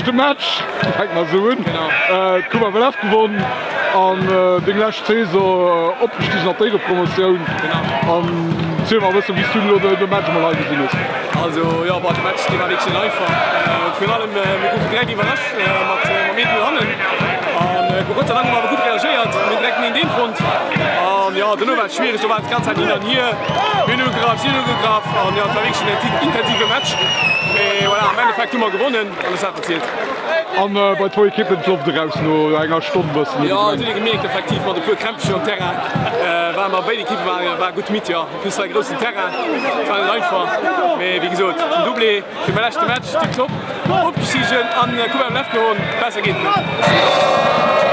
Leschte Match, fänke mer esou un, d'Coupe FLF gewonn an deng lescht Saison opgestigen an d'Éierepromotioun. An ziel mer e bëssen, wéi s du elo de Match emol hei gesinn hues. Also jo, bon, de Match dee war wierklech net einfach. Virun allem mir goufen direkt iwwerrascht mat mam 1-0 hannen an Gott sei Dank hu mer awer gutt reagéiert, mir hunn direkt den 1-1 fonnt an jo, dono war et schwiereg, do war et d'ganz Zäit hin an hier, mir hunn ugegraff, si hunn ugegraff an jo, et war wierklech en intensive Match. Mee voilà, am Endeffekt hu mer gewonnen an dat ass dat wat zielt. An bei zwou Ekippen d'Loft eraus no enger Stonn bëssen, huet ee Jo, et huet ee gemierkt effektiv, mat e puer Krämpchen um Terrain ware mer, béid Ekippe ware gutt midd, jo. En plus war e groussen Terrain, et war net einfach. Mee wéi gesot, den Doublé fir mäi leschte Match, tiptop, opgestigen an Coupe MLF gewonnen, besser geet et net.